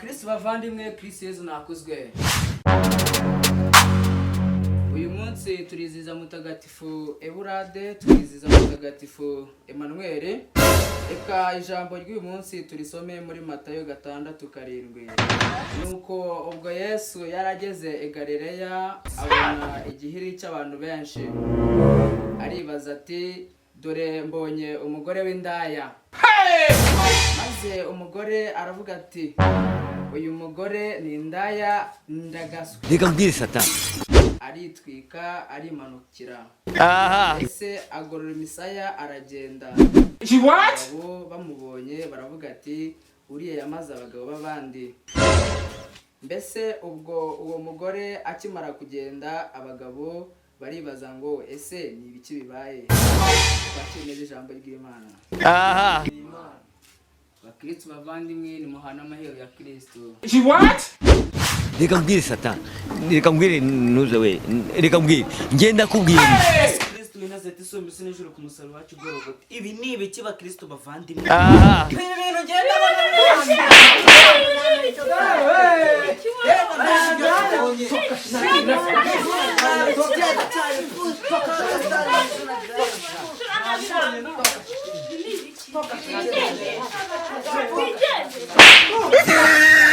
Bakristo bavandimwe, Kristo Yezu nakuzwe. Uyu munsi turizihiza Mutagatifu Eburade, turizihiza Mutagatifu Emmanuel. Reka ijambo ry'uyu munsi turisome muri Matayo 6:7. Nuko ubwo Yesu yarageze i Galileya, abona igihiri cy'abantu benshi, aribaza ati: "Dore mbonye umugore w'indaya." Maze umugore aravuga ati: "Uyu mugore ni indaya, ndagaswe." Reka mbwire Satani. Aritwika, arimanukira. Aha. Ese agorora imisaya, aragenda. Abagabo bamubonye baravuga ati: "Uriya yamaze abagabo b'abandi." Mbese ubwo uwo mugore akimara kugenda, abagabo baribaza ngo: "Ese ni ibiki bibaye?" Twakire ijambo ry'Imana. Aha. Bakristo bavandimwe, nimuhane amahero ya Kristo. Reka mbwire Satani, reka mbwire ntuze we, reka mbwire, ngenda kubwira. Kristo w'i Nazareti, isumba isi n'ijuru, ku musaraba wacu Golgota. Ibi ni ibiki, bakristo bavandimwe? Aha. Ibi bintu ngenda mbona. Wigende.